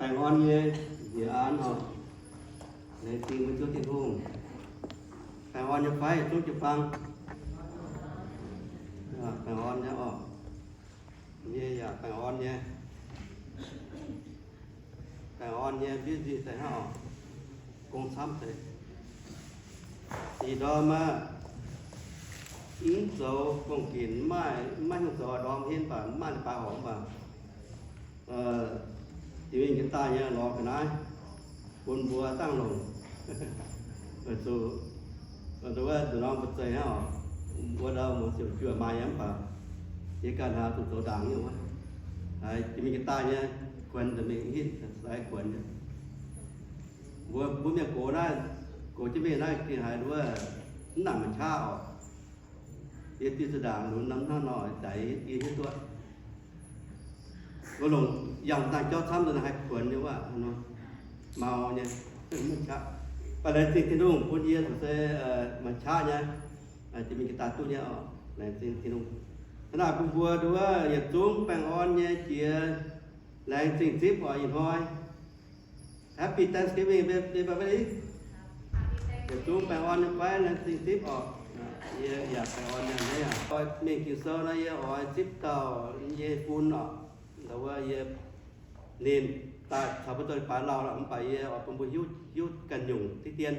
Baengh orn nyei njiec aanx oc. Laengz zingh mbuo Ziouv Tin-Hungh. Baengh orn nyei fai yietc zungv jiu-baang? Baengh orn nyei oc. Yie yaac baengh orn nyei. Baengh orn nyei, mbiuv nzih deix hnangv oc. Gong camv deix. Ih ndorm aqv, mv zoux gong-ginc, maiv, maiv hnyouv zoux ndorm henv baac maiv maaih leiz-baaix horpc baac, jiex mingh jiex daaih nyei lorz ga'naaiv bun mbuo dangh longc. Weic zuqc, weic zuqc wuov nzunc norm mbu'zeic hnangv oc, wuov ndau muoz ziouc juoh maaih nyei mv baac yie ganh haiz zuqc zoux ndaangc nyei wuov. Haiz jiex mingh jiex daaih nyei kuonx nzengc mingh hitv sai kuonx nyei. Mbuo, mbuo mienh gox naaiv, gox jienv mingh naaiv gengh haiz wuov mv nangc maaih qaqv oc. Yie dieh zinh ndaangc lunx norm hnangv nor daic yie hiuv duqv. Mbuo longc yangh dangh jauv camv nzunc haih kuonx nyei wuov, mau nyei, mv qaqv. Baac laengz zingh Tin-Hungh bun yie se maaih qaqv nyei, jiex mingh jiex daaih duqv nyei oc. Laengz zingh Tin-Hungh. Hnangv naaic bun mbuo nduov yietc zungv baengh orn nyei jiex laengz zingh zipv oc ih hnoi. Happy Thanksgiving, everybody. Yietc zungv baengh orn nyei fai laengz zingh zipv oc. Yie yaac baengh orn nyei aqv. Mingh Ging-Sou nor yie oix zipv dauh nyei fun oc. Ndau wuov yie, ninh daaih caux mbuo douz-leiz-baaix lauh lorqc, mv baac yie oix bun mbuo hiuv, hiuv ganh nyungc diqv dien.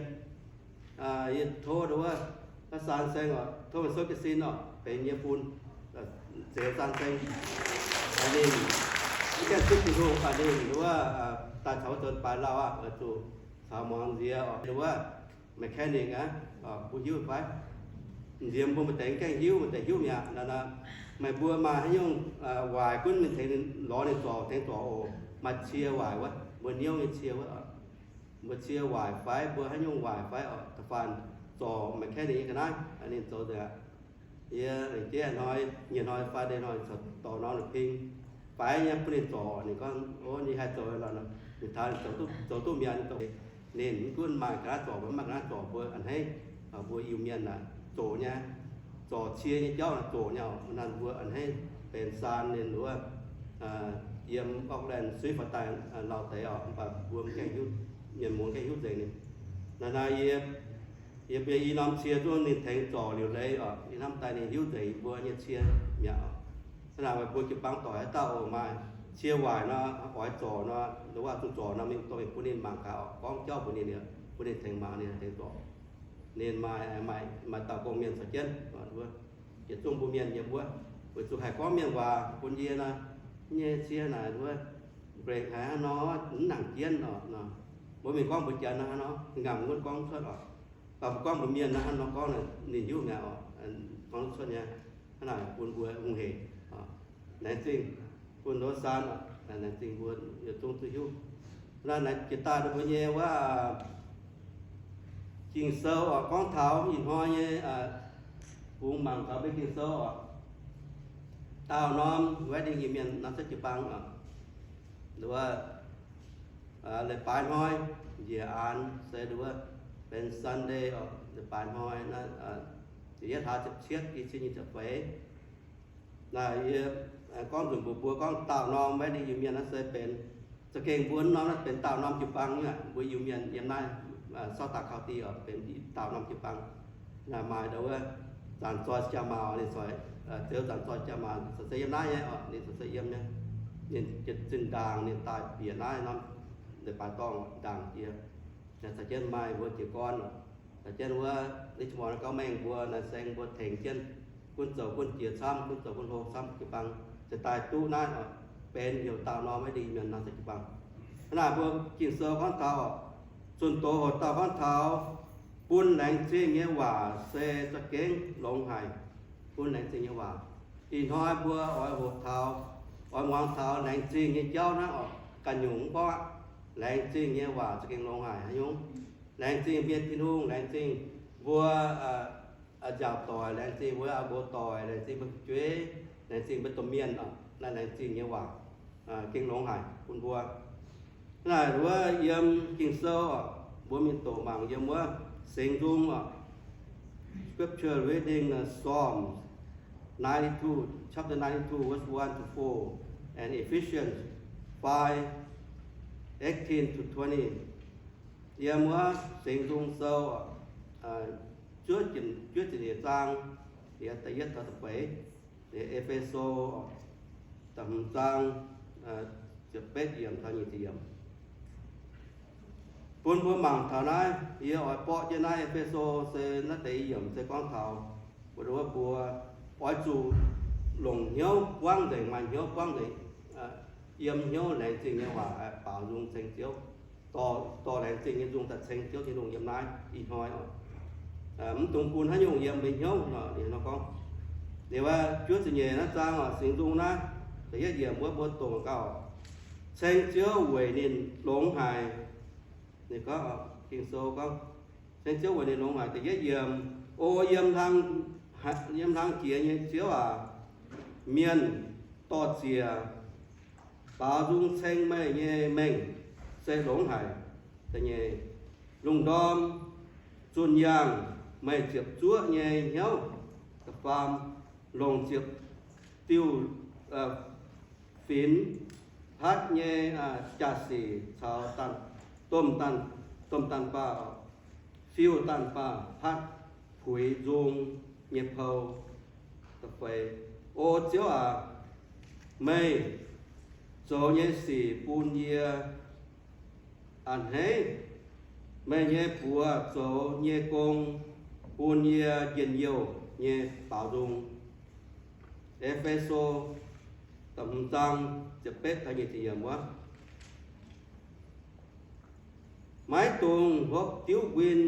Yie tov ndau wuov Baav Saan Saeng oc, tov meih souv jiez sin oc, benx yie nyei fun, Zeux Saan Saeng. Ninh mv gaengh zipv Tin-Hungh, mv baac ninh ndau wuov daaih caux mbuo douz-leiz-baaix lauh aqv, weic zuqc caux muangx nziex oc, ndau wuov mechanic aqv, mbuo hiuv fai? Nziex mbuo maaih deix mv gaengh hiuv, maaih deix hiuv mi'aqv. Naaiv, naaiv, meih mbuo maaih haaix nyungc waaic gunv mingh tengx ninh, lorz ninh zorc, tengx zorc oc. Maaih cie waaic wuov, mbuo niouv nyei cie wuov. Mbuo cie waaic fai, mbuo haaix nyungc waaic fai oc, da'faanh zorc mechanic nyei ga'naaiv, ninh zoux nzengc aqv. Yie lengc jeiv hnoi, nyic hnoi Friday hnoi caux dorh norm la'ping faix nyei bun ninh zorc. Ninh gorngv, o, ninh haih zoux lorqc. Ninh taux ninh zoux duqv, zoux duqv mi'aqv. Ninh mv gunv maaih ga'naaiv zorc, mv maaih ga'naaiv zorc, mbuo a'hneiv, mbuo Iu-Mienh naaic zoqc nyei, zorc cie nyei jauv naaic zoqc nyei oc. Naaiv mbuo a'hneiv benx saan ninh wuov, yiem Auckland suiv faaux daaih lauh deix oc, mv baac mbuo mv gaengh hiuv, mienh muoz gaengh hiuv nzengc ninh. Naaiv, naaiv yie, yie mbuo i norm cie zungv ninh tengx zorc liuc leiz oc. Yie hnamv daaih ninh hiuv nzengc mbuo nyei cie mi'aqv oc. Hnangv naaic meih mbuo jiu-baang doic haaix dauh oc maaih cie waaic nor, oix zorc nor, ndau wuov zuqc zorc nor, mingh dorh mingh bun ninh mangc gaax oc. Gorngv jauv mbuox ninh, bun ninh tengx mangc, ninh tengx zorc. Ninh maaih, maaih dauh gong-mienh caux jienv, yietc zungv mbuo mienh yiem wuov, weic zuqc haih gorngv mienh waac bun yie nor, nyei cie naaic wuov, brake haaix hnangv nor, mv nangc jienv oc. Mbuo mingh gorngv mbuox Janx nor hnangv nor, ngamh wuov gorngv cuotv oc. Baac mbuo gorngv mbuox mienh nor hnangv nor gorngv, ninh hiuv mi'aqv oc. Gorngv cuotv nyei, hnangv naaic bun mbuo hungh hec. Laengz zingh bun Ndoz Saan oc, laengz zingh mbuo yietc zungv duqv hiuv. Naaiv jiex daaih mbuo nyei wuov Ging-Sou oc, gorngv taux ih hnoi nyei, bungx mangc taux mbuo Ging-Sou oc. Daauh norm wedding Iu-Mienh nor se jiu-baang oc. Nduov, leiz-baaix hnoi njiec aanx se nduov, benx Sunday oc, leiz-baaix hnoi naaiv, ziepc yietv hlaax ziepc cietv, i cin nyic ziepc feix. Naaiv yie gorngv nzunc mbuox mbuo gorngv daauh norm wedding Iu-Mienh naaiv se benx, za'gengh mbuo norm naaiv benx daauh norm jiu-baang nyei aqv. Mbuo Iu-Mienh yiem naaiv South Dakota County oc, benx daauh norm jiu-baang. Naaiv maaih ndau wuov Zanc Zoi Jaa Maaz, ninh se, Zeux Zanc Zoi Jaa Maaz se yiem naaiv nyei oc, ninh se yiem nyei. Ninh zinh ndaangc ninh daaih bieqc naaiv norm leiz-baaix dorngh ndaangc jiex. Caux jienv maaih mbuo jiez gorn oc, caux jienv wuov Richmond gauv mengh mbuo, Naaiv Saeng mbuo tengx jienv, gunv zoux gunv jiex camv, gunv zoux gunv hlo camv jiu-baang, ziouc daaih duqv naaiv oc, benx heuc daauh norm wedding Iu-Mienh nor se jiu-baang. Hnangv naaic mbuo Ging-Sou gorngv taux oc, zunh doz hoc dauh gorngv taux bun laengz zingh nyei waac se za'gengh longx haic. Bun laengz zingh nyei waac. Ih hnoi mbuo oix hoqc taux, oix muangx taux laengz zingh nyei jauv naaiv oc. Ganh nyungc mv gorngv aqv. Laengz zingh nyei waac za'gengh longx haic haaix nyungc? Laengz zingh mbuo nyei Tin-Hungh, laengz zingh mbuo nziaauc doic, laengz zingh mbuo aa nqox doic, laengz zingh mbuo fu'jueiv, laengz zingh mbuo domh mienh oc. Naaiv laengz zingh nyei waac gengh longx haic bun mbuo. Hnangv naaic wuov yiem Ging-Sou oc, mbuo mingh doqc mangc yiem wuov Singx Nzung oc. Scripture reading, Psalms ninety-two, chapter ninety-two, verse one to four, and Ephesians five, eighteen to twenty, yiem wuov Singx Nzung Sou, juov ziepc nyeic zaang, da'yietv taux da'feix, E^fe^so, da'hmz zaang, ziepc betv yiemc taux nyic ziepc yiemc. Bun mbuo mangc taux naaiv, yie oix borqv jienv naaiv E^fe^so se naaiv deix yiemc se gorngv taux mbuo, mbuo oix zuqc longc hnyouv buangv nzengc, maaih hnyouv buangv nzengc, yiem hnyouv laengz zingh nyei waac baaux nzung ceng Ziouv, dorh, dorh laengz zingh nyei nzung daaih ceng Ziouv Tin-Hungh yiem naaiv ih hnoi oc. Mv dungx bun haaix nyungc yiem mbuo hnyouv nor, ninh nor gorngv. Liuz wuov juov ziepc nyeic naaiv zaang oc, Singx Nzung naaiv, da'yietv yiemc wuov mbuo dongh gauh, ceng Ziouv weic ninh longx haic. Ninh gorngv, Ging-Sou gorngv, ceng Ziouv weic ninh longx haic. Da'yietv yiemc, O yiem hlang, yiem hlang jiex nyei Ziouv aac, mienh dor-ziec baaux nzung ceng meih nyei mengh se longx haic. Da'nyeic, lungh ndorm zunh yangh meih ziepc zuoqv nyei hnyouv. Da'faam, longc ziepc diuh finx patv nyei jaa-sic caux domh, domh daanh baah, fiuv daanh baah patv puix nzung nyei pou. Da'feix, O Ziouv aac, meih zoux nyei sic bun yie a'hneiv, meih nyei buoz zoux nyei gong bun yie njien-youh nyei baaux nzung. E^fe^so da'hmz zaang ziepc betv taux nyic ziepc yiemc wuov. Maiv dungx hopv diuv nquin.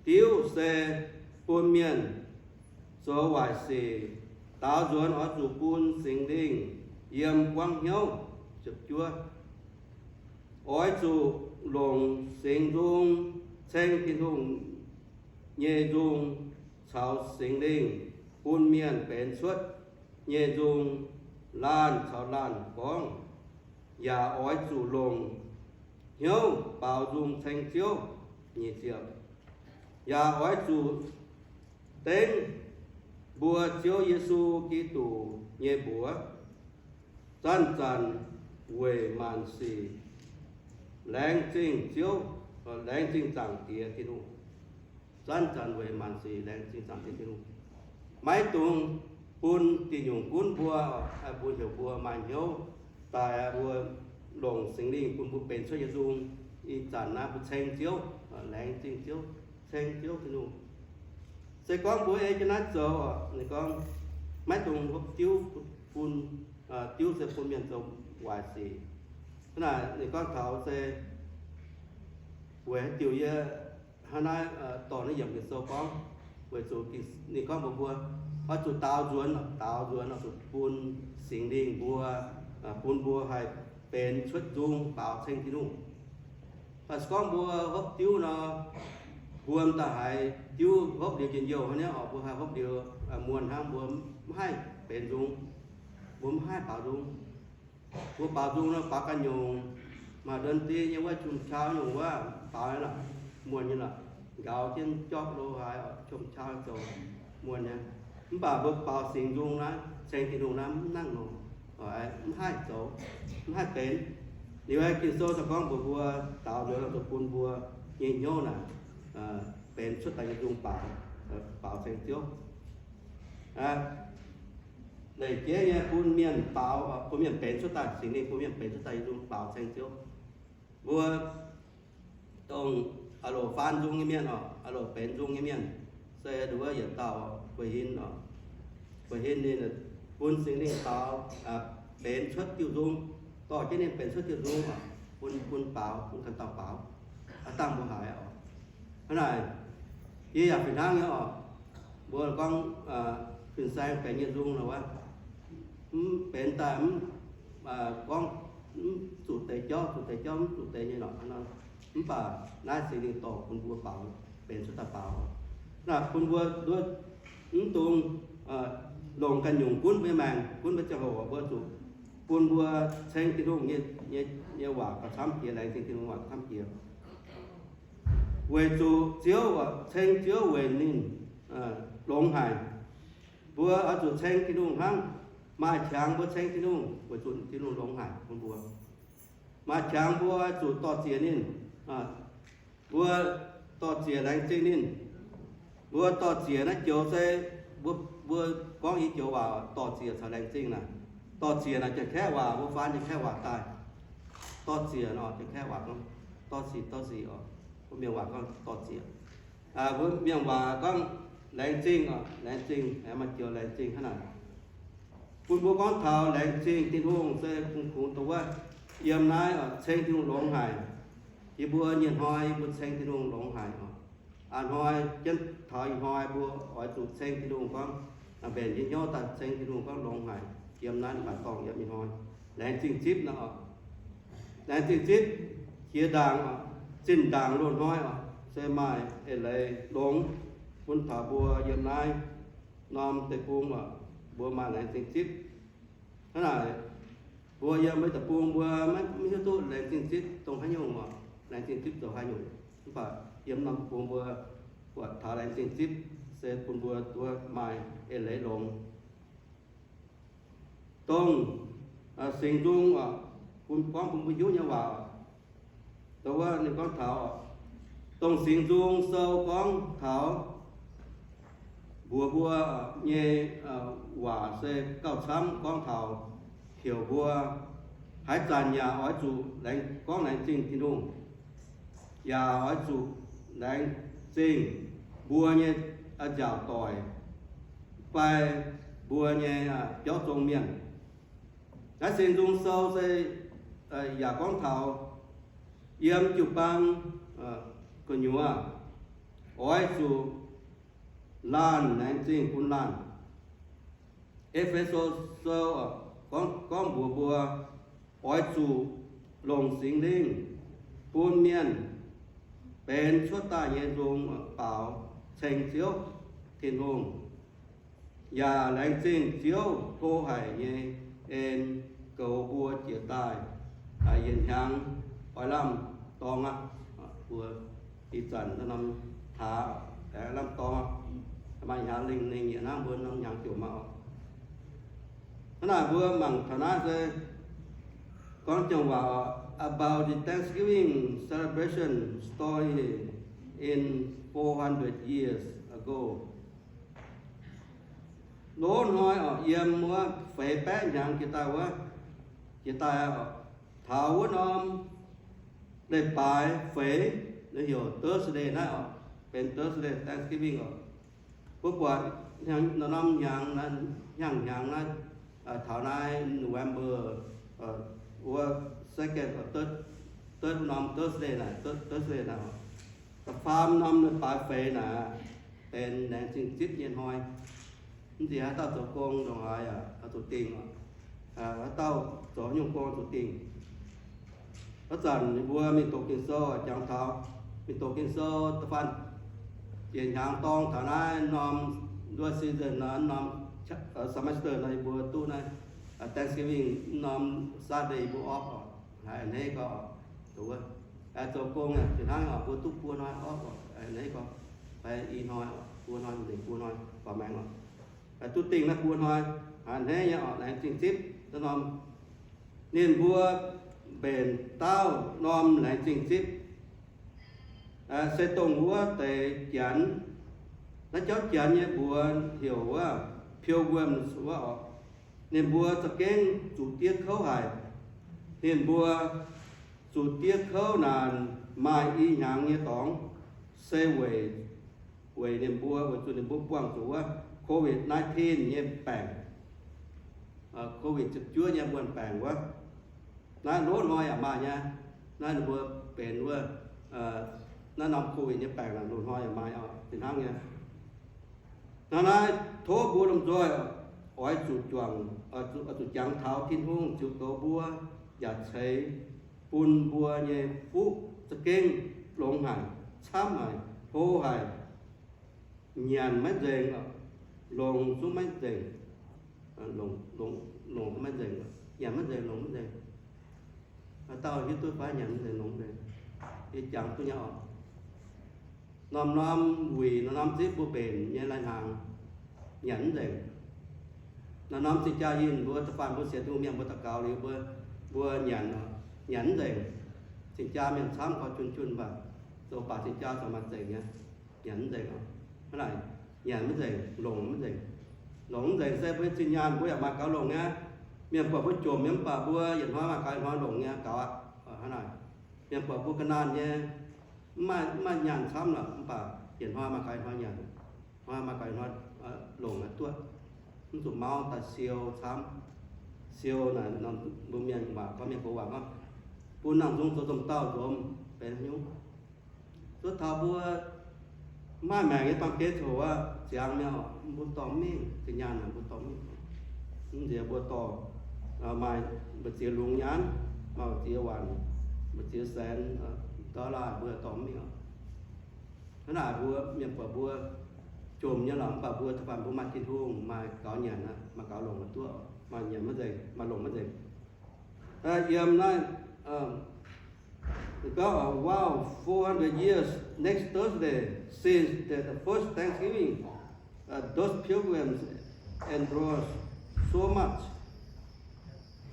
Diuv se bun mienh zoux waaic sic. Daaux nzuonx oix zuqc bun Singx Lingh yiem buangv hnyouv. Ziepc juov, oix zuqc longc Singx Nzung ceng Tin-Hungh nyei nzung caux Singx Lingh bun mienh benx cuotv nyei nzung laanh caux laanh gorngv, yaac oix zuqc longc hnyouv baaux nzung ceng Ziouv. Nyic ziepc, yaac oix zuqc dengv mbuo Ziouv Yesu Giduc nyei mbuox, zanc-zanc weic maanc sic laengz zingh Ziouv, laengz zingh Zaangc Diex Tin-Hungh. Zanc-zanc weic maanc sic laengz zingh Zaangc Diex Tin-Hungh. Maiv dungx bun diuh nyungc gunv mbuo, mbuo heuc mbuo maaih hnyouv daaih, mbuo longc Singx Lingh bun mbuo benx cuotv nyei nzung. Ih zanc naaiv mbuo ceng Ziouv, laengz zingh Ziouv, ceng Ziouv Tin-Hungh. Se gorngv mbuo ei jienv naaiv zoux, ninh gorngv maiv dungx hopv diuv bun, diuv se bun mienh zoux waaic sic. Hnangv naaic ninh gorngv taux se weic haaix diuc yie hnangv naaiv dorh naaiv yiemc Ging-Sou gorngv, weic zuqc ninh gorngv mbuox mbuo, oix zuqc daaux nzuonx, daaux nzuonx oix zuqc bun Singx Lingh mbuo, bun mbuo haih benx cuotv nzung baaux ceng Tin-Hungh. Se gorngv mbuo hopv diuv nor, mbuo m'daaih haiz diuv hopv liuz njien-youh hnangv nyei oc, mbuo haih hopv liuz muonh hnangv, mbuo mv haih benx nzung, mbuo mv haih baaux nzung. Mbuo baaux nzung nor baaux ganh nyungc, maaih ndon-die nyei wuov, qom-qau nyungc wuov baaux nyei lorqc, muonh nyei lorqc, nqaaux jienv jorqv lo haaix, qom-qau zoux, muonh nyei. Mv baac mbuo baaux singx nzung naaiv, ceng Tin-Hungh naaiv mv nangc nor, mv haih zoux, mv haih benx. Liuz Ging-Sou daaih gorngv mbuox mbuo, daaux nzuonx oix zuqc bun mbuo nyei hnyouv naaic benx cuotv daaih nyei nzung baaux, baaux ceng Ziouv. Leiz jeiv nyei bun mienh baaux, bun mienh benx cuotv daaih, Singx Lingh bun mienh benx cuotv daaih nyei nzung baaux ceng Ziouv. Mbuo dongh aah loc faan nzung nyei mienh oc, aah loc benx nzung nyei mienh, se nduov yietc dauh Guei Hin oc. Guei Hin ninh bun Singx Lingh baaux, benx cuotv diuh nzung, dorh jienv ninh benx cuotv diuh nzung oc, bun, bun baaux, bun ganh dauh baaux, aav dangh mbuo haiz oc. Hnangv naaic, yie yaac fih hnangv nyei oc. Mbuo gorngv fin-saeng benx nyei nzung nor wuov, mv benx daaih mv gorngv mv zuqc deix jauv, zuqc deix jauv, mv zuqc deix nyei lorqc. Mv baac naaiv Singx Lingh dorh bun mbuo baaux, benx cuotv daaih baaux. Naaiv bun mbuo nduov mv dungx longc ganh nyungc gunv mbuo nyei maengc, gunv mbuo ziangh hoc, mbuo zuqc bun mbuo ceng Tin-Hungh nyei, nyei waac gauh camv jiex, laengz zingh Tin-Hungh waac gauh camv jiex. Weic zuqc Ziouv oc, ceng Ziouv weic ninh longx haic. Mbuo oix zuqc ceng Tin-Hungh hnangv. Maaih qangx mbuo ceng Tin-Hungh weic zuqc Tin-Hungh longx haic bun mbuo. Maaih qangx mbuo zuqc dor-ziec ninh. Mbuo dor-ziec laengz zingh ninh. Mbuo dor-ziec naaiv joux se, mbuo, mbuo gorngv yie joux waac, dor-ziec caux laengz zingh naaic. Dor-ziec naaic Janx-Kaeqv waac, mbuo faan Janx-Kaeqv waac daaih. Dor-ziec nor, Janx-Kaeqv waac gorngv dor-ziec, dor-ziec oc. Mbuo Mienh waac gorngv dor-ziec. Mbuo Mienh waac gorngv laengz zingh oc, laengz zingh, aengx maaih joux laengz zingh hnangv naaic. Bun mbuo gorngv taux laengz zingh Tin-Hungh se kungx-kungx dongh wuov, yiem naaiv oc, ceng Tin-Hungh longx haic. Yie mbuo nyei hnoi mbuo ceng Tin-Hungh longx haic oc. A'hnoi jienv taux ih hnoi mbuo oix zuqc ceng Tin-Hungh gorngv, mbenc nyei hnyouv daaih ceng Tin-Hungh gorngv longx haic. Yiem naaiv mv baac dorngh yiem ih hnoi. Laengz zingh zipv nor oc. Laengz zingh zipv jiex ndaangc oc, zinh ndaangc loz-hnoi oc, se maaih eix leiz longx bun taux mbuo yiem naaiv norm deic-bung oc, mbuo maaih laengz zingh zipv. Hnangv naaic, mbuo yiem wuov deic-bung mbuo maiv, maiv hiuv duqv laengz zingh zipv dongh haaix nyungc oc, laengz zingh zipv zoux haaix nyungc. Mv baac yiem norm deic-bung mbuo buatc taux laengz zingh zipv se bun mbuo duqv maaih eix leiz longx. Dongh Singx Nzung oc, bun, gorngv bun mbuo hiuv nyei waac oc. Dongh wuov ninh gorngv taux oc, dongh Singx Nzung Sou gorngv taux mbuox mbuo nyei waac se gauh camv gorngv taux heuc mbuo haaix zanc yaac oix zuqc laengz, gorngv laengz zingh Tin-Hungh, yaac oix zuqc laengz zingh mbuo nyei nziaauc doic fai mbuo nyei biauv zong mienh. Naaiv Singx Nzung Sou se yaac gorngv taux yiem jiu-baang gu'nyuoz oix zuqc laanh laengz zingh bun laanh. E^fe^so Sou gorngv, gorngv mbuox mbuo oix zuqc longc Singx Lingh bun mienh benx cuotv daaih nyei nzung baaux ceng Ziouv Tin-Hungh, yaac laengz zingh Ziouv hlo haic nyei en goux mbuo jiex daaih yietc hnyangx oix lamh dorng aqv. Mbuo ih zanc norm hlaax aengx lamh dorng aqv. Maaih hnyangx lingh ninh yietc hnangv mbuo norm hnyangx jomc aqv oc. Hnangv naaic mbuo mangc taux naaiv se gorngv jangx waac oc, about the Thanksgiving celebration story in four hundred years ago. Loz-hnoi oc, yiem wuov feix baeqv hnyangx jiex daaih wuov, jiex daaih oc, taux wuov norm leiz-baaix feix, heuc Thursday naaiv oc, benx Thursday Thanksgiving oc. Mbuo buatc norm hnyangx, hnyangx hnyangx naaiv, taux naaiv November wuov second, third, third norm Thursday naaic, Thursday naaic oc, da'faam norm leiz-baaix feix naaic, benx laengz zingh zipv nyei hnoi. Mv nziex haaix dauh zoux gong ndongc haaix yaac zuqc dingh oc. Haaix dauh zoux nyungc gong zuqc dingh. Haaix zanc ninh mbuo mingh doqc Ging-Sou jangx taux, mingh doqc Ging-Sou da'faanh yietc hnyangx dorng taux naaiv norm nduov season nor, norm semester nor, yie mbuo duqv naaiv Thanksgiving norm Sunday yie mbuo off oc. Haiz a'hneiv gorx, zoux gong fih hnangv oc, mbuo duqv buo hnoi off oc, a'hneiv gorx, fai i hnoi, buo hnoi, nzengc buo hnoi, baaux maengx oc. Duqv dingh naaiv buo hnoi, a'hneiv nyei oc, laengz zingh zipv norm. Ninh mbuo mbenc daauh norm laengz zingh zipv se dongh wuov deix Janx. Naaiv jauv Janx nyei mbuox heuc wuov pilgrims wuov oc. Ninh mbuo za'gengh zuqc diev kouv haic. Ninh mbuo zuqc diev kouv naanc maaih i hnyangx nyei dorngx, se weic, weic ninh mbuo, weic zuqc ninh mbuo buangh zuqc wuov COVID nineteen nyei baengc. COVID ziepc juov nyei muonh baengc wuov. Naaiv loz-hnoi yaac maaih nyei. Naaiv ninh mbuo benx wuov, naaiv norm COVID nyei baengc naaic loz-hnoi yaac maaih oc, fih hnangv nyei. Hnangv naaiv tov mbuo lomh nzoih oix zuqc juangc, oix zuqc jangx taux Tin-Hungh ziux goux mbuo, yaac ceix bun mbuo nyei fuqv za'gengh longx haic, camv haic, hlo haic, nyanc maiv nzengc, longc zungv maiv nzengc, longc, longc, longc maiv nzengc, nyanc maiv nzengc, longc maiv nzengc. Haaix dauh hiuv duqv fai nyanc maiv nzengc, longc maiv nzengc? Yie jangx duqv nyei oc. Norm-norm wuic, norm-norm zipv mbuo mbenc nyei lai-hnaangx, nyanc mv nzengc. Norm-norm zinh jaa yinh mbuo da'faanh mbuo sienx Tin-Hungh mienh mbuo daux gaux liuz mbuo, mbuo nyanc oc. nyanc mv nzengc. Cing-jaa mienh camv gorx jun jun mv baac zoux baac cing-jaa corc maaih zengc nyei. Nyanc mv nzengc oc. Hnangv naaic, nyanc mv nzengc, longc mv nzengc. Longc mv nzengc se mbuo nyei zinh nyaanh mbuo yaac maaih gaux longc nyei. Mienh buatc mbuo jomc nyei mv baac mbuo yietc hnoi maaih gaux, yietc hnoi longc nyei gaux aqv. Hnangv naaic, mienh buatc mbuo ga'naanh nyei, mv maaih, mv maaih nyaanh camv lorqc mv baac yietc hnoi maaih gaux, yietc hnoi nyanc, hnoi maaih gaux, yietc hnoi longc haaix duqv. Mv zuqc mauv daaih siou camv. Siou naaic norm mbuo mienh waac gorngv, mienh gox waac gorngv, bun nangh nzung zoux domh dauh nzomz benx haaix nyungc. Zuov taux mbuo maaih maengc nyei baamh gen coc aqv, ziangx mi'aqv, mbuo dorh mingh, zinh nyaanh naaic mbuo dorh mingh. Mv nziex mbuo dorh, maaih mbu'ziex lungz nyaanh, maaih mbu'ziex waanc, mbu'ziex saenx dollar mbuo dorh mingh oc. Hnangv naaic mbuo mienh buatc mbuo jomc nyei lorqc mv baac mbuo da'faanh mbuo maaih Tin-Hungh, maaih gaux nyanc aqv, maaih gaux longc duqv, maaih nyanc maiv nzengc, maaih longc maiv nzengc. Yiem naaiv, it got, uh, wow, four hundred years next Thursday since the first Thanksgiving. Uh, those pilgrims endured so much.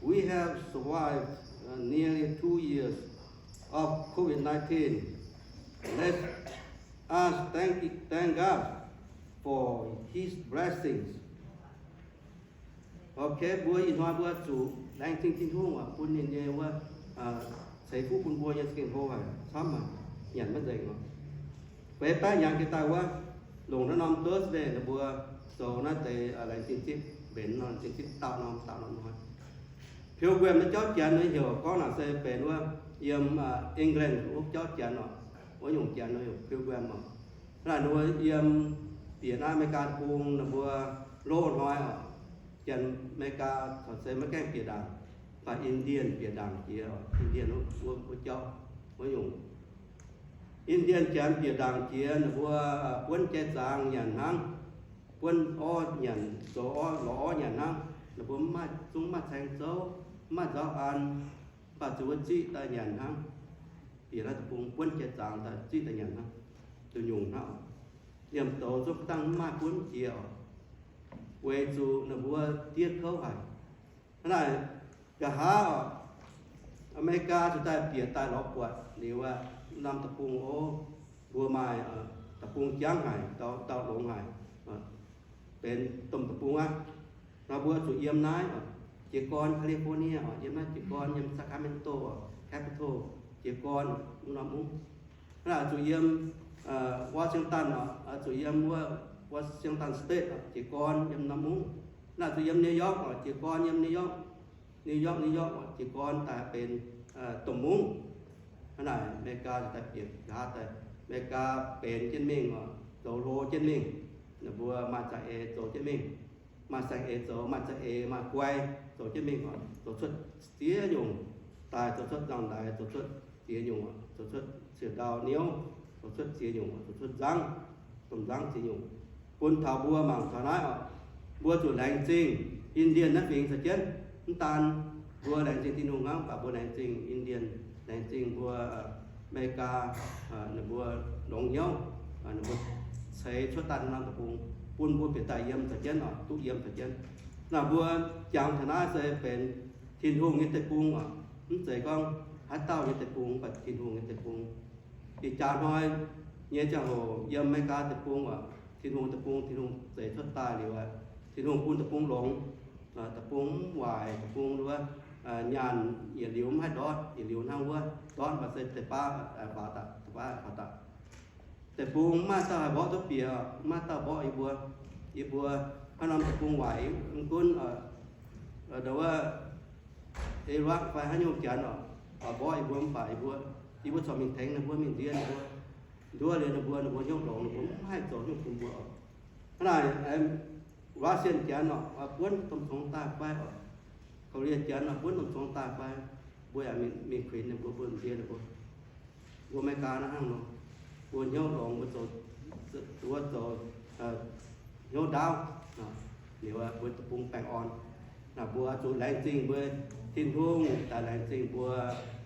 We have survived, uh, nearly two years of COVID nineteen. Let us thank, thank God for His blessings. Ok, mbuo ih hnoi mbuo zuqc laengz zingh Tin-Hungh oc, bun ninh nyei wuov, ceix fuqv bun mbuo nyei za'gengh hlo haic, camv haic, nyanc maiv nzengc oc. Feix baeqv hnyangx jiex daaih wuov, longc naaiv norm Thursday ninh mbuo zoux naaiv deix laengz zingh zipv, mbenc norm zingh zipv daauh norm daauh norm hnoi. Pilgrim nyei jauv Janx nyei heuc gorngv naaic se benx wuov yiem England wuov jauv Janx oc, wuov nyungc Janx nyei heuc pilgrim oc. Hnangv naaic ninh mbuo yiem bieqc naaiv America deic-bung ninh mbuo loz hnoi oc, Janx America corc se maiv gaengh bieqc ndaangc, mv baac Indian bieqc ndaangc jiex oc, Indian wuov, wuov jauv, wuov nyungc. Indian Janx bieqc ndaangc jiex ninh mbuo buonv jai-zaangc nyanc hnangv, buonv orv nyanc, zoux orv, lorz orv nyanc hnangv. Ninh mbuo mv maaih, zungv mv maaih caeng zouv, mv maaih nzauv an, mv baac zuqc wuov ziqv daaih nyanc hnangv. Bieqc naaiv deic-bung buonv jai-zaangc daaih ziqv daaih nyanc hnangv, duqv nyungc hnangv. Liemh douz zungv dangh mv maaih buonv jiex oc, weic zuqc ninh mbuo diev kouv haic. Hnangv naaic, nqa'haav oc, America cingx daaih bieqc daaih lorz buatc liuz aqv, norm deic-bung ov, mbuo maaih deic-bung jangv haic, dauh longx haic, benx domh deic-bung aqv. Nor mbuo zuqc yiem naaiv oc, jiez gorn California oc, yiem naaiv jiez gorn, yiem Sacramento oc, capital, jiez gorn mv norm mungv. Hnangv naaic zuqc yiem Washington oc, zuqc yiem wuov Washington State oc, jiez gorn yiem norm mungv. Hnangv naaic zuqc yiem New York oc, jiez gorn yiem New York, New York, New York oc, jiez gorn daaih benx domh mungv. Hnangv naaic America daaih bieqc nqa'haav daaih, America benx jienv mingh oc, zoux hlo jienv mingh. Ninh mbuo maaih za'eix zoux jienv mingh, maaih saeng-eix zoux, maaih za'eix, maaih guai zoux jienv mingh oc, zoux cuotv ziex nyungc daaih, zoux cuotv nzangv-ndaix, zoux cuotv ziex nyungc oc, zoux cuotv siec ndau niouv, zoux cuotv ziex nyungc oc, zoux cuotv nzangv, domh nzangv ziex nyungc, bun taux mbuo mangc taux naaiv oc. Mbuo zuqc laengz zingh Indian naaiv fingx caux jienv. Mv daan mbuo laengz zingh Tin-Hungh hnangv, mv baac mbuo laengz zingh Indian, laengz zingh mbuo America, ninh mbuo longx hnyouv, ninh mbuo ceix cuotv daaih norm deic-bung, bun mbuo bieqc daaih yiem caux jienv oc, duqv yiem caux jienv. Naaiv mbuo jangx taux naaiv se benx Tin-Hungh nyei deic-bung oc. Mv zeiz gorngv haaix dauh nyei deic-bung, mv baac Tin-Hungh nyei deic-bung. Ih jaax hnoi nyei ziangh hoc yiem America deic-bung oc, Tin-Hungh deic-bung, Tin-Hungh zeix cuotv daaih liuz aqv, Tin-Hungh bun deic-bung longx, deic-bung mv waaic, deic-bung wuov nyaanh yietc liuz mv haih ndortv, yietc liuz hnangv wuov ndortv, mv baac se deix baav faaux daaih, deix baav faaux daaih. Deic-bung mv maaih dauh haih mborqv duqv bieqc, mv maaih dauh mborqv yie mbuo. Yie mbuo haaix norm deic-bung waaic, mv gunv ndau wuov Iraq fai haaix nyungc janx oc, mborqv yie mbuo mv baac yie mbuo, yie mbuo corc mingh tengx ninh mbuo, mingh nziex ninh mbuo, nduov liuz ninh mbuo, ninh mbuo hnyouv longx, ninh mbuo mv haih zoux nyungc bun mbuo oc. Hnangv naaic, Russia janx oc, buonv domh congx daaih fai oc, Korea janx oc, buonv domh congx daaih fai, mbuo yaac mingh kuinx ninh mbuo, mbuo nziex ninh mbuo. Mbuo America naaiv hnangv nor, mbuo hnyouv longx, mbuo zoux, mbuo zoux hnyouv ndaauv, liuz mbuo deic-bung baengh orn. Naaiv mbuo zuqc laengz zingh mbuo Tin-Hungh, daaih laengz zingh mbuo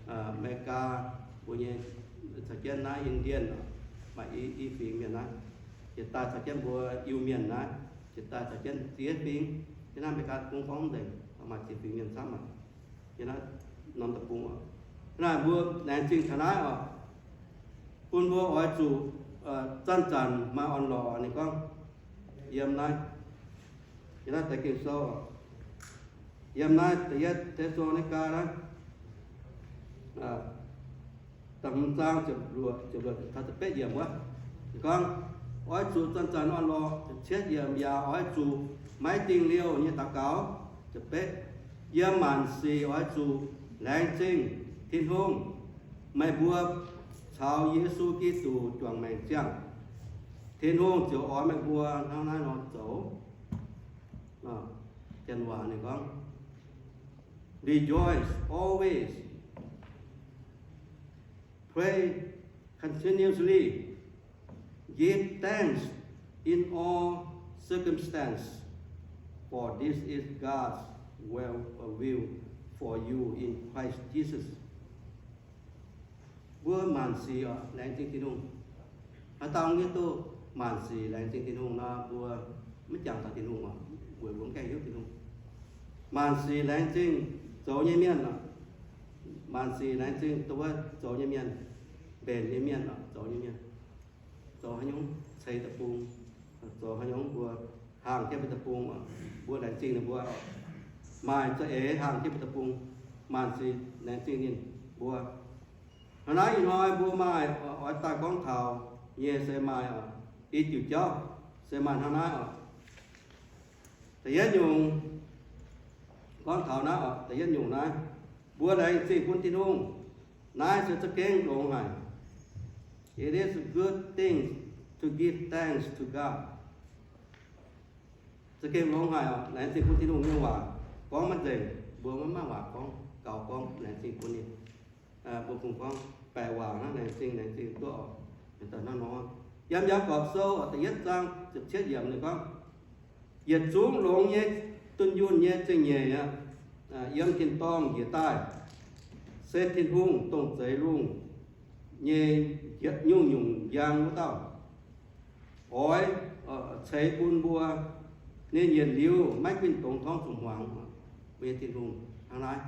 America, mbuo nyei caux jienv naaiv Indian, maaih i fingx mienh naaiv, yietc daaih caux jienv mbuo Iu-Mienh naaiv, yietc daaih caux jienv ziex fingx, yiem naaiv America deic-bung gorngv nzengc, maaih ziex fingx mienh camv aqv. Yiem naaiv norm deic-bung oc, Naaiv mbuo laengz zingh taux naaiv oc, bun mbuo oix zuqc zanc-zanc maaih orn-lorqc. Ninh gorngv yiem naaiv, yiem naaiv deix Ging-Sou, yiem naaiv da'yietv Te^saa^lo^ni^gaa naaiv da'hmz zaang ziepc luoqc, ziepc luoqc taux ziepc betv yiemc wuov. Ninh gorngv, oix zuqc zanc-zanc orn-lorqc. Ziepc cietv yiemc, yaac oix zuqc maiv dingh liouh nyei daux gaux. Ziepc betv, yiem maanc sic oix zuqc laengz zingh Tin-Hungh. Meih mbuo caux Yesu Giduc juangc maengc ziangh, Tin-Hungh ziouc oix meih mbuo hnangv naaiv nor zoux. Janx waac ninh gorngv, rejoice always, pray continuously, give thanks in all circumstances, for this is God's will, uh, will for you in Christ Jesus. Mbuo maanc sic oc, laengz zingh Tin-Hungh. Haaix dauh mv hiuv duqv maanc sic laengz zingh Tin-Hungh nor, mbuo maiv jangx taux Tin-Hungh oc, weic mbuo mv gaengh hiuv Tin-Hungh. Maanc sic laengz zingh zoux nyei mienh oc, maanc sic laengz zingh dongh wuov zoux nyei mienh, mbenc nyei mienh oc, zoux nyei mienh, zoux haaix nyungc ceix deic-bung, zoux haaix nyungc mbuo haangh jienv mbuo deic-bung oc, mbuo laengz zingh ninh mbuo. Maaih za'eix haangh jienv mbuo deic-bung, maanc sic laengz zingh ninh mbuo. Hnangv naaiv ih hnoi mbuo maaih oix daaih gorngv taux nyei se maaih i diuc jauv, se maaih hnangv naaiv oc. Da'yietv nyungc, gorngv taux naaiv oc, da'yietv nyungc naaiv, mbuo laengz zingh bun Tin-Hungh. Naaiv se za'gengh longx haic. It is a good thing to give thanks to God. Za'gengh longx haic oc, laengz zingh bun Tin-Hungh nyei waac gorngv maiv nzengc, mbuo maiv maaih waac gorngv, gaux gorngv laengz zingh bun ninh. Mbuo kungx gorngv baeqc waac hnangv, laengz zingh, laengz zingh duqv oc. Daaih hnangv nor, yiem Yaagorpc Sou da'yietv zaang ziepc cietv yiemc ninh gorngv, yietc zungv longx nyei, dunh yunh nyei zingh nyeic aqv, yiem tin-dorngh njiec daaih, se Tin-Hungh, dongh zeix lungh nyei nyungc-nyungc njang wuov dauh. Oix ceix bun mbuo. Ninh yietc liuz maiv ginh dongz torngv zuqc hmuangx. Mbuo nyei Tin-Hungh hnangv naaiv,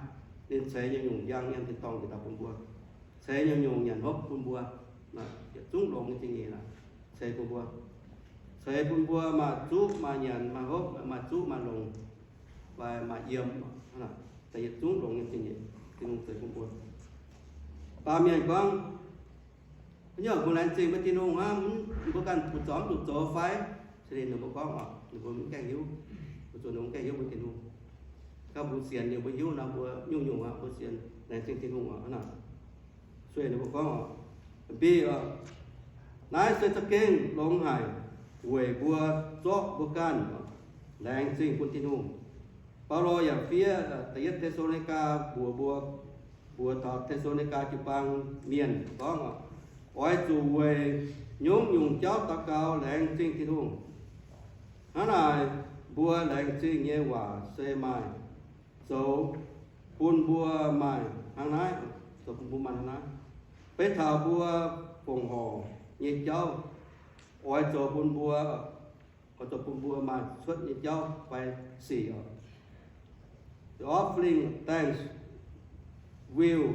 ninh ceix nyungc-nyungc njang yiem tin-dorngh njiec daaih bun mbuo, ceix nyungc-nyungc nyanc hopv bun mbuo. Yietc zungv longx nyei zingh nyeic ceix bun mbuo, ceix bun mbuo maaih zuqv maaih nyanc, maaih hopv, maaih zuqv maaih longc, fai maaih yiem. Da'yietv zungv longx nyei zingh nyeic Tin-Hungh ceix bun mbuo. Baamh mienh gorngv, haaix nyungc mbuo laengz zingh mbuo Tin-Hungh hnangv, mbuo ganh butv zormx duqv zoux fai? Se ninh mbuo gorngv oc, ninh mbuo mv gaengh hiuv. Mbuo zuqc ninh mbuo gaengh hiuv mbuo Tin-Hungh. Gorngv mbuo sienx ninh mbuo hiuv nor, mbuo nyungc-nyungc aqv, mbuo sienx laengz zingh Tin-Hungh oc. Hnangv naaic, sueih ninh mbuo gorngv oc, mbi oc, naaiv se za'gengh longx haic weic mbuo zorqv mbuo ganh laengz zingh bun Tin-Hungh. Baulo yaac fiev da'yietv Te^saa^lo^ni^gaa mbuox mbuo, mbuox taux Te^saa^lo^ni^gaa jiu-baang mienh gorngv oc, oix zuqc weic nyungc-nyungc jauv daux gaux laengz zingh Tin-Hungh. Hnangv naaic, mbuo laengz zingh nyei waac se maaih zoux bun mbuo maaih hnangv naaiv, zoux bun mbuo maaih hnangv naaiv. Beiv taux mbuo fongc horc nyei jauv, oix zoux bun mbuo, oix zoux bun mbuo maaih cuotv nyei jauv fai sic oc. The offering of thanks will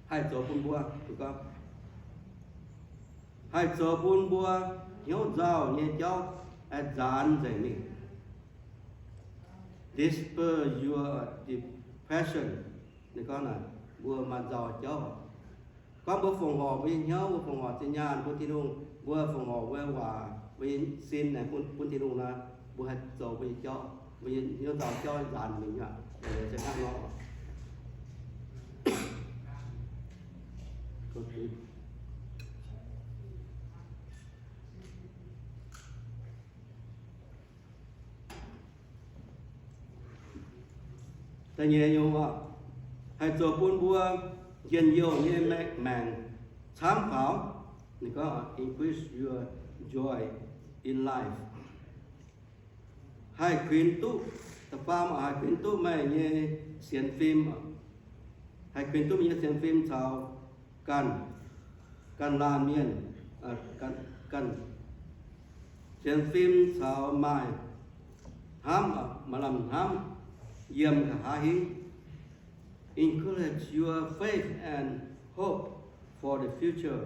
haih zoux bun mbuo, haih zoux bun mbuo hnyouv nzauh nyei jauv nzaanx nzengc mingh. Dispel your depression. Ninh gorngv naaic, mbuo maaih nzauh jauv. Gorngv mbuo fongc horc mbuo nyei hnyouv, mbuo fongc horc zinh nyaanh bun Tin-Hungh, mbuo fongc horc mbuo nyei waac, mbuo nyei sin aengx bun, bun Tin-Hungh nor, mbuo haih zoux mbuo nyei jauv, mbuo nyei hnyouv nzauh jauv nzaanx mingh aqv. Se hnangv nor. Da'nyeic nyungc oc, haih zoux bun mbuo njien-youh nyei maengc camv faaux. Ninh gorngv increase your joy in life. Haih kuinx duqv, da'faam oc, haih kuinx duqv meih nyei sienx fim. Haih kuinx duqv meih nyei sienx fim caux ganh, ganh laanh mienh, ganh, ganh sienx fim caux maaih hnamv, maaih lamh hnamv, yiem nqa'haav hingv. encourage your faith and hope for the future.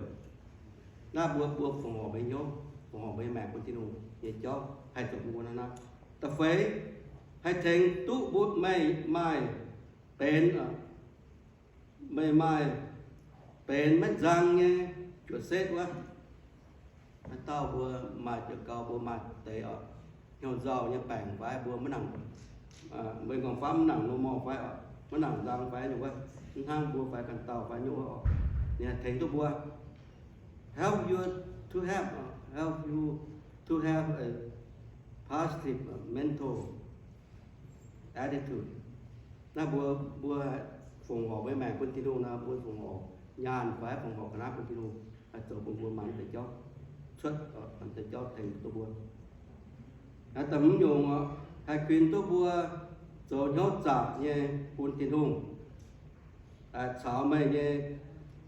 Naaiv mbuo, mbuo fongc horc mbuo nyei hnyouv, fongc horc mbuo nyei maengc bun Tin-Hungh nyei jauv haih zoux bun mbuo naaiv. Da'feix, haih tengx duqv mbuo meih maaih benx, meih maaih benx maiv nzang nyei juoqc setv wuov. Haaix dauh mbuo maaih juoqc gau, mbuo maaih deix oc, hnyouv nzauh nyei baengc fai mbuo maiv nangc, mbuo nqorngv famv maiv nangc normal fai oc, maiv nangc nzang fai nyungc wuov, mv hnangv mbuo fai ganh dauh fai nyungc wuov oc, ninh haih tengx duqv mbuo, help you to have, help you to have a positive mental attitude. Naaiv mbuo, mbuo fongc horc mbuo maengc bun Tin-Hungh nor, mbuo fongc horc nyaanh fai fongc horc ga'naaiv bun Tin-Hungh, haih zoux bun mbuo mangc deix jauv, cuotv deix jauv tengx duqv mbuo. Da'hmz nyungc, haih kuinx duqv mbuo zoux hnyouv zaqc nyei bun Tin-Hungh caux meih nyei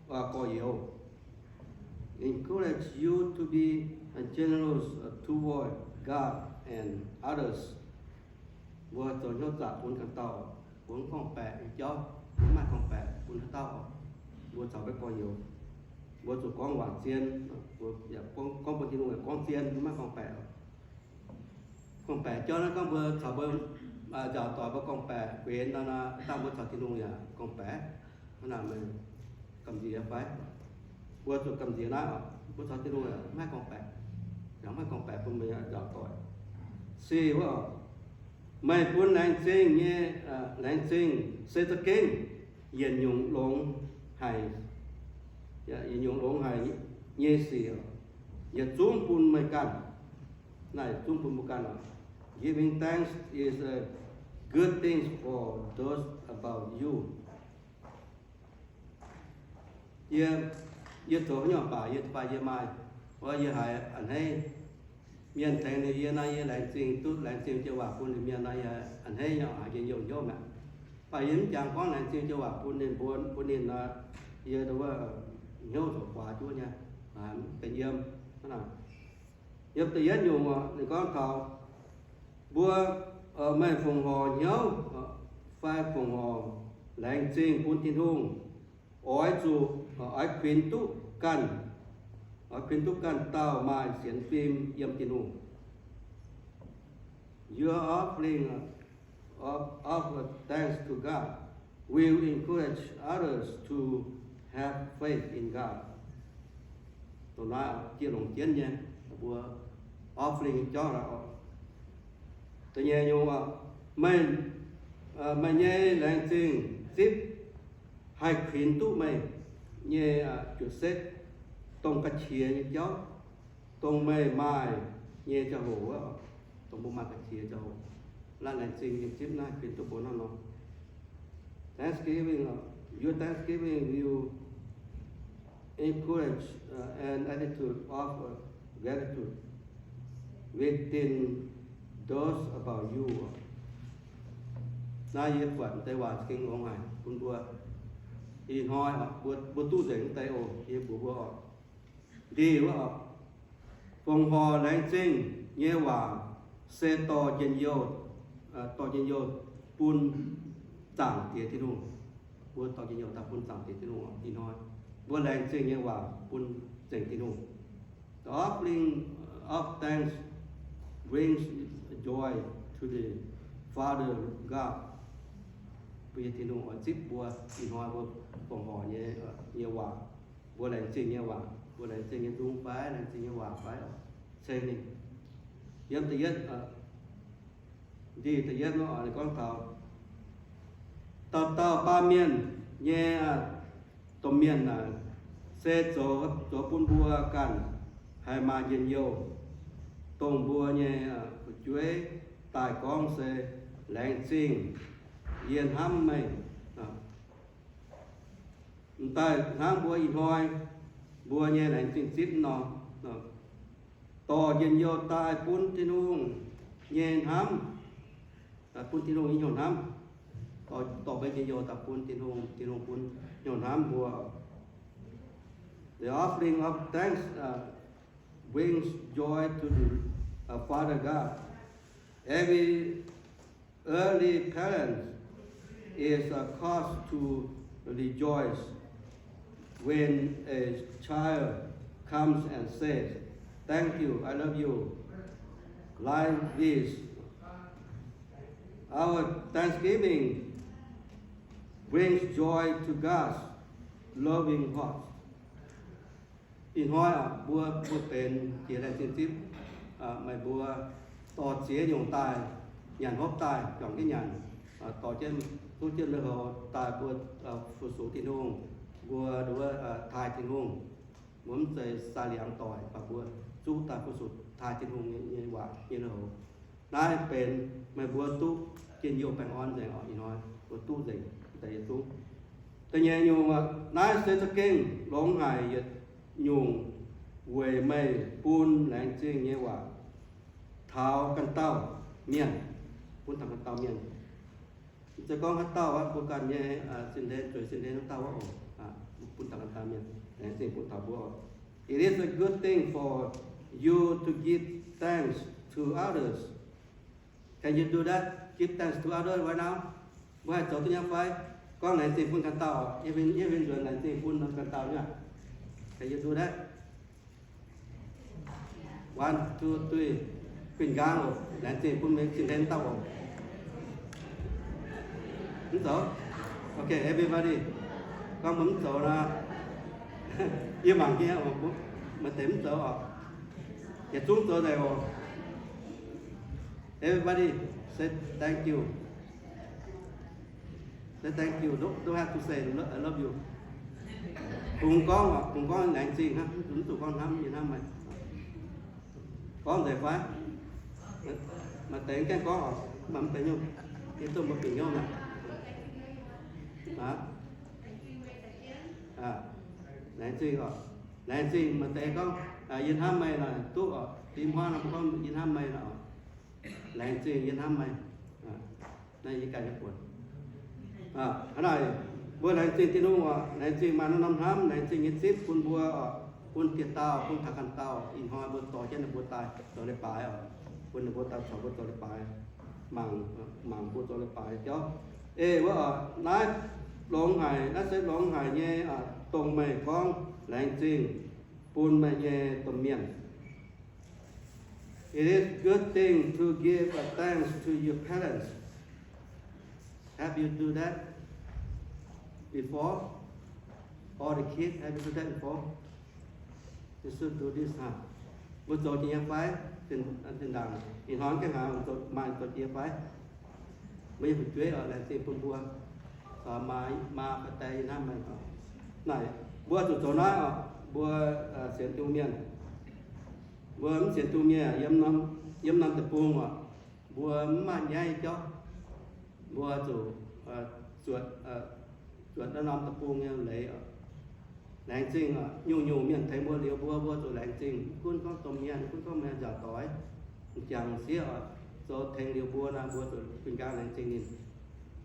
gorx-youz. Encourage you to be generous toward God and others. Mbuo zoux hnyouv zaqc bun ganh dauh, mbuo mv gorngv-baeqc nyei jauv, mbuo mv maaih gorngv-baeqc bun haaix dauh. Mbuo caux mbuo gorx-youz, mbuo zuqc gorngv waac zien, gorngv bun Tin-Hungh yaac gorngv zien, mv maaih gorngv-baeqc. Gorngv-baeqc jauv naaiv gorngv mbuo caux mbuo nzaaux doic mbuo gorngv-baeqc guenx nor, dangh mbuo caux Tin-Hungh yaac gorngv-baeqc. Hnangv naaic meih gamh nziex fai? Mbuo zuqc gamh nziex naaiv oc, mbuo caux Tin-Hungh yaac maiv gorngv-baeqc, yaac maiv gorngv-baeqc bun mbuo nzaaux doic. Se wuov, meih bun laengz zingh nyei, laengz zingh se za'gengh yietc nyungc longx haic, yietc nyungc longx haic nyei sic, yietc zungv bun meih ganh. Naaiv yietc zungv bun mbuo ganh oc. Giving thanks is a good thing for those about you. Yie, yie zoux haaix nyungc baac yie, baac yie maaih, yie haiz a'hneiv. Mienh tengx ninh yie nor, yie laengz zingh duqv, laengz zingh joux waac bun ninh mienh nor, yie a'hneiv nyei, haiz njien-youh hnyouv mi'aqv. Baac yie mv jangx gorngv laengz zingh joux waac bun ninh, mbuo, bun ninh nor, yie wuov hnyouv zoux guaax juov nyei, benx yiem. Yiem da'yietv nyungc, ninh gorngv taux mbuo, meih fongc horc hnyouv fai fongc horc laengz zingh bun Tin-Hungh, oix zuqc, oix kuinx duqv ganh, oix kuinx duqv ganh dauh maaih sienx fim yiem Tin-Hungh. Your offering of, of thanks to God will encourage others to have faith in God. Dongh naaiv jiex longc jienv nyei, mbuo offering jauv naaic oc. Da'nyeic nyungc oc, meih, meih nyei laengz zingh zipv haih kuinx duqv meih nyei juoqc setv, dongh ga'qiex nyei jauv, dongh meih maaih nyei ziangh hoc wuov, dongh mbuo maaih ga'qiex ziangh hoc, laanh laengz zingh nyei zipv naaiv kuinx duqv mbuo hnangv nor. Thanksgiving, your thanksgiving will encourage an attitude of gratitude within those about you. Naaiv yie buatc deix waac za'gengh longx haic bun mbuo. Ih hnoi mbuo duqv nzengc deix oc, yie mbuox mbuo oc. Ndie wuov oc, fongc horc laengz zingh nyei waac se dorh njien-youh, dorh njien-youh bun Zaangc Diex Tin-Hungh. Mbuo dorh njien-youh daaih bun Zaangc Diex Tin-Hungh oc. Ih hnoi mbuo laengz zingh nyei waac bun Zaangc Diex Tin-Hungh. The offering of thanks brings joy to the Father God. Bun Tin-Hungh oix zipv mbuo ih hnoi mbuo fongc horc nyei, nyei waac. Mbuo laengz zingh nyei waac, mbuo laengz zingh nyei nzung fai laengz zingh nyei waac fai oc, ceng ninh. Yiem da'yietv, ndie da'yietv nor, ninh gorngv taux dauh dauh baamh mienh nyei domh mienh naaic se zoux, zoux bun mbuo ganh haih maaih njien-youh, dongh mbuo nyei fu'jueiv daaih gorngv se, laengz zingh, yie hnamv meih. M'daaih hnangv mbuo ih hnoi mbuo nyei laengz zingh zipv nor, dorh njien-youh daaih bun Tin-Hungh nyei hnamv, bun Tin-Hungh nyei hnyouv hnamv. Dorh, dorh mbuo njien-youh daaih bun Tin-Hungh, Tin-Hungh bun hnyouv hnamv mbuo. The offering of thanks brings joy to the Father God. Every earthly parent It's a cause to rejoice when a child comes and says, "Thank you, I love you," like this. Our thanksgiving brings joy to God's loving heart. Ih hnoi mbuo, mbuo benx jiex laengz zingh zipv, meih mbuo dorh ziex nyungc daaih, nyanc hopv daaih, juangc jienv nyanc, dorh jienv, zuqv jienv lui-houx daaih mbuo fu-sux Tin-Hungh, mbuo nduov taaih Tin-Hungh. Mbuo mv zeiz sai liangx doic, mv baac mbuo zuqv daaih fu-sux taaih Tin-Hungh nyei waac nyei lui-houx. Naaiv benx meih mbuo duqv njien-youh baengh orn nzengc oc. Ih hnoi mbuo duqv nzengc deix yietc zungv. Da'nyeic nyungc, naaiv se za'gengh longx haic yietc nyungc weic meih bun laengz zingh nyei waac taux ganh dauh mienh, bun taux ganh dauh mienh. Mv zeiz gorngv haaix dauh aqv, mbuo ganh nyei sin-hlen, zueiz sin-hlen haaix dauh aqv oc, bun taux ganh dauh mienh, laengz zingh bun taux mbuo oc. It is a good thing for you to give thanks to others. Can you do that? Give thanks to others right now? Mbuo haih zoux duqv nyei fai? Gorngv laengz zingh bun ganh dauh oc. Yie mbuo nzuonx laengz zingh bun ganh dauh nyei. Can you do that? One, two, three. Guinh nqaang oc. Laengz zingh bun mbuo sin-hlen dauh oc. Mv zoux? Okay, everybody. Gorngv mbuo mv zoux nor, yie mangc nyei oc, maaih deix mv zoux oc. Yietc zungv zoux nzengc oc. Everybody say thank you. Say thank you. Don't, don't have to say I love you. Kungx gorngv oc, kungx gorngv laengz zingh hnangv, mv zuqc gorngv hnamv, yie hnamv meih. Gorngv nzengc fai? Maaih deix gaengh gorngv oc, mv baac mv deix nyungc, yie duqv mbuo bieqc hnyouv mi'aqv. Laengz zingh oc. Laengz zingh maaih deix gorngv, yie hnamv meih naaic duqv oc. Diex hmuangv nor mbuo gorngv yie hnamv meih naaic oc. Laengz zingh, yie hnamv meih. Naaiv yie ganh nyei buonc. Hnangv naaic, mbuo laengz zingh Tin-Hungh oc. Laengz zingh maaih norm-norm hnamv, laengz zingh nyei zipv bun mbuo oc, bun dieh dauh, bun taux ganh dauh. Ih hnoi mbuo dorh jienv ninh mbuo daaih zoux leiz-baaix oc, bun ninh mbuo daaih caux mbuo zoux leiz-baaix, mangc, mangc mbuo zoux leiz-baaix jauv. Ei wuov oc, naaiv longx haic, naaiv se longx haic nyei, dongh meih gorngv laengz zingh bun meih nyei domh mienh. It is good thing to give a thanks to your parents. Have you do that before? All the kids, have you do that before? You should do this, huh? Mbuo zoux jiex nyei fai? Zinh ndaangc ih hnoi gaengh haaix maaih zoux jiex fai? Mbuo nyei fu'jueiv oc, laengz zingh bun mbuo. Caux maa, maa fai die yie hnamv meih oc. Naaic mbuo zuqc zoux naaiv oc. Mbuo sienx Tin-Hungh mienh, mbuo mv sienx Tin-Hungh mienh, yiem norm deic-bung oc, mbuo mv maaih nyaiv jauv. Mbuo zuqc zuotc, zuotc naaiv norm deic-bung nyei leiz oc. Laengz zingh oc, nyungc-nyungc mienh tengx mbuo liuz mbuo, mbuo zuqc laengz zingh. Mv gunv gorngv domh mienh, mv gunv gorngv mienh nzaaux doix, m'jangc sieqv oc, zoux tengx liuz mbuo naaiv, mbuo zuqc gunv gaanv laengz zingh ninh.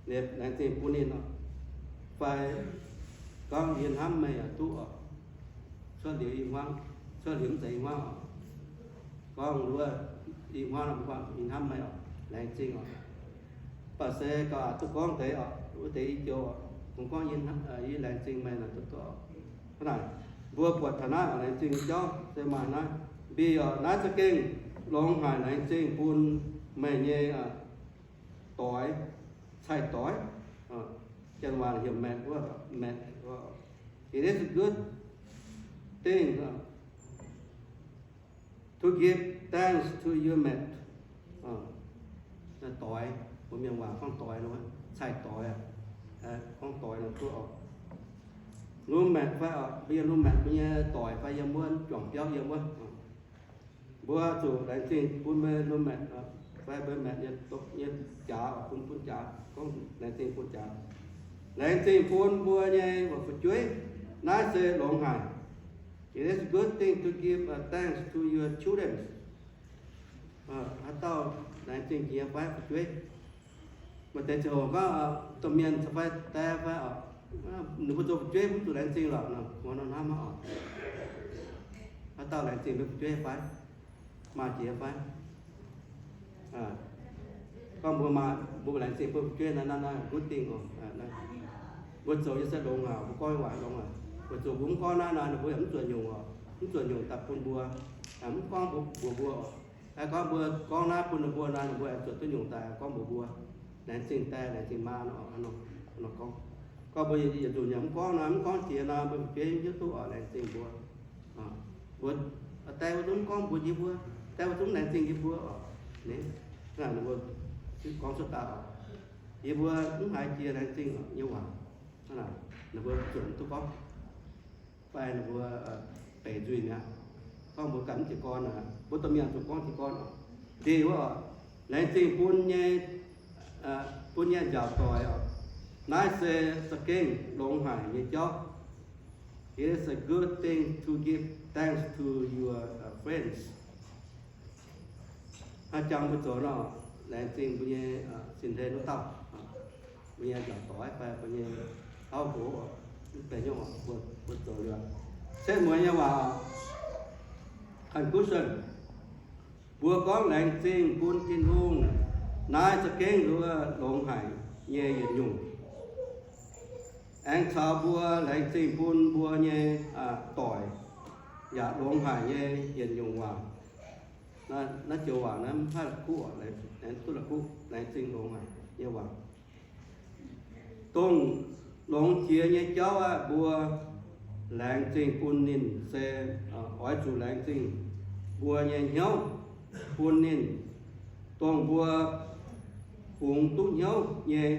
Liuz laengz zingh bun ninh oc. Fai gorngv yie hnamv meih yaac duqv oc. Cuotv liuz i hmuangv, cuotv liuz mv zeiz i hmuangv oc. Gorngv wuov i hmuangv nor mbuo gorngv yie hnamv meih oc, laengz zingh oc. Mv baac se gauh aqc duqv gorngv deix oc, wuov deix i joux oc, kungx gorngv yie laengz zingh meih naaic duqv oc. Hnangv naaic, mbuo buatc taux naaiv oc, laengz zingh nyei jauv se maaih naaiv. Mbi oc, naaiv za'gengh longx haic, laengz zingh bun meih nyei doix, cai-doix. Janx waac heuc mate wuov, mate. It is a good thing to give thanks to your mate. Doix, mbuo mienh waac gorngv doix nor, cai-doix, gorngv doix nor duqv oc. Roommate fai oc, mbuo nyei roommate, mbuo nyei doic fai yiem wuov, juangc biauv yiem wuov. Mbuo zuqc laengz zingh bun mbuo roommate fai mbuo mate nyei jaax, bun, bun jaax, gorngv laengz zingh bun jaax. Laengz zingh bun mbuo nyei fu'jueiv, naaiv se longx haic. It is a good thing to give thanks to your children. Haaix dauh laengz zingh jiex fai fu'jueiv? Maaih deix ziangh hoc gorngv domh mienh caux fai die fai oc, ninh mbuo zoux fu'jueiv mv zuqc laengz zingh lorqc nor, mbuo nor hnamv oc. Haaix dauh laengz zingh mbuo fu'jueiv fai? Maaih jiex fai? Gorngv mbuo maaih, mbuo laengz zingh bun fu'jueiv naaiv, naaiv, naaiv good thing oc. Mbuo zoux nyei se longx aqv, mbuo gorngv nyei waac longx aqv. Weic zuqc mbuo mv gorngv naaiv nor, ninh mbuo yaac mv zuonc nyungc oc, mv zuonc nyungc daaih bun mbuo. Mv gorngv mbuox mbuo oc. Gorngv mbuo gorngv naaiv bun ninh mbuo nor, ninh mbuo aengx zuonc duqv nyungc daaih gorngv mbuox mbuo. Laengz zingh die, laengz zingh maa nor, gorngv. Gorngv mbuo yietc nzunc yaac mv gorngv nor, mv gorngv jiex nor, mbuo fu'jueiv hiuv duqv oc, laengz zingh mbuo. Mbuo, die mbuo zungv mv gorngv mbuox jiex mbuo, die mbuo zungv mv laengz zingh jiex mbuo oc. Ninh mbuo gorngv cuotv daaih oc, yie mbuo mv haiz jiex laengz zingh nyei waac. Ninh mbuo zuonc duqv gorngv, fai ninh mbuo beic nzuih mi'aqv. Gorngv mbuo ganh mv jiez gorn aqv, mbuo domh mienh zuqc gorngv jiez gorn oc. Da'yietv wuov, laengz zingh bun nyei, bun nyei njaaux doic oc. Naaiv se za'gengh longx haic nyei jauv. It is a good thing to give thanks to your friends. Hnangv jangx mbuo zoux nor, laengz zingh mbuo nyei sin-hlen wuov dauh, mbuo nyei njaaux doic fai mbuo nyei auv nqox, mv benx nyungc, mbuo zoux liuz, setv mueiz nyei waac. Conclusion. Mbuo gorngv laengz zingh bun Tin-Hungh, naaiv za'gengh nduov longx haic nyei yietc nyungc. Aengx caux mbuo laengz zingh bun mbuo nyei doic yaac longx haic nyei yietc nyungc waac. Naaiv joux waac naaiv mv haih la'kuqv, laengz duqv la'kuqv, laengz zingh longx haic nyei waac. Dongh longx jiex nyei jauv aeqv, mbuo laengz zingh bun ninh se oix zuqc laengz zingh mbuo nyei hnyouv bun ninh, dongh mbuo bungx duqv hnyouv nyei,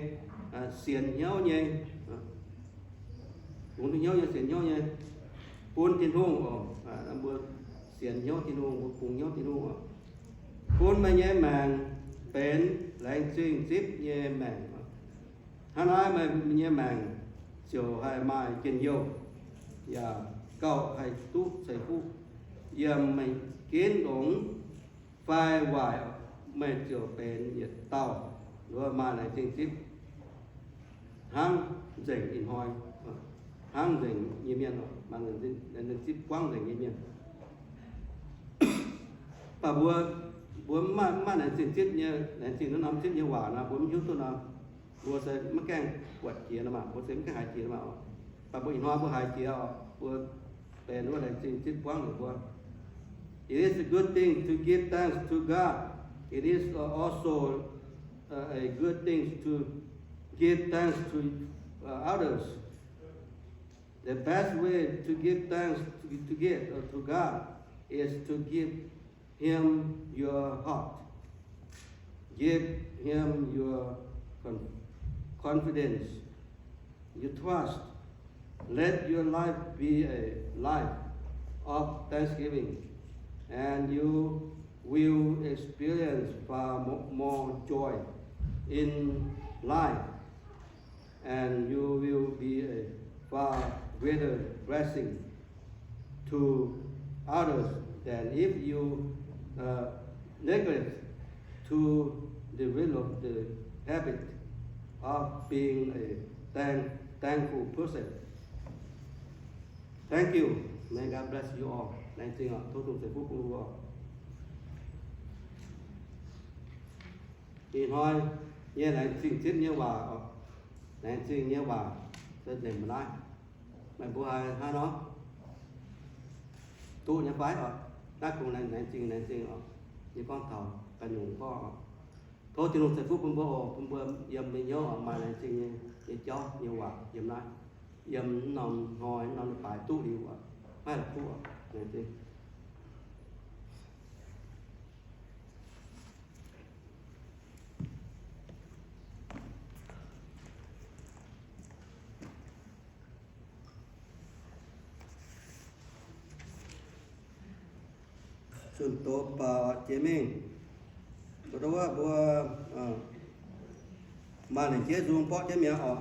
sienx hnyouv nyei, bungx duqv hnyouv nyei, sienx hnyouv nyei, bun Tin-Hungh oc. Mbuo sienx hnyouv Tin-Hungh, mbuo bungx hnyouv Tin-Hungh oc. Bun meih nyei maengc benx laengz zingh zipv nyei maengc. Hnangv naaiv meih nyei maengc ziouc haih maaih njien-youh, yaac gauh haih duqv ceix fuqv yiem meih ginv longx fai waaic, meih ziouc benx yietc dauh maaih laengz zingh zipv hnangv nzengc ih hnoi, hnangv nzengc nyei mienh, maaih laengz zingh zipv buangv nzengc nyei mienh. Mv baac mbuo, mbuo mv maaih, mv maaih laengz zingh zipv nyei, laengz zingh naaiv norm zipv nyei waac nor, mbuo mv hiuv duqv nor, mbuo se maiv gaengh buatc jiex nor maah, mbuo se mv gaengh haiz jiex nor maah. Mv baac mbuo ih hnoi mbuo haiz jiex oc, mbuo benx wuov laengz zingh zipv buangv nzengc mbuo. It is a good thing to give thanks to God. It is also a good thing to give thanks to others. The best way to give thanks to, to give, uh, to God is to give Him your heart. Give Him your con-, confidence, your trust. Let your life be a life of thanksgiving, and you will experience far mo-, more joy in life. And you will be a far greater blessing to others than if you, uh, neglect to develop the habit of being a thank-, thankful person. Thank you. May God bless you all. Laengz zingh oc. Tov Tin-Hungh ceix fuqv bun mbuo. Ih hnoi nyei laengz zingh zipv nyei waac oc. Laengz zingh nyei waac se nzengc mbuo naaiv. Meih mbuo haiz hnangv nor, duqv nyei fai oc? Naaiv kungx laengz zingh, laengz zingh oc. Yie gorngv taux ganh nyungc gorngv oc. Tov Tin-Hungh ceix fuqv bun mbuo oc, bun mbuo yiem mbuo hnyouv oc maaih laengz zingh nyei, nyei jauv nyei waac yiem naaiv, yiem norm hnoi norm leiz-baaix duqv liuz oc, maiv la'kuqv oc. Laengz zingh. Zunh doz baaux jiex mingh. Mbuo ndau wuov mbuo maaih lengc jeiv nzung borqv jienv mi'aqv oc.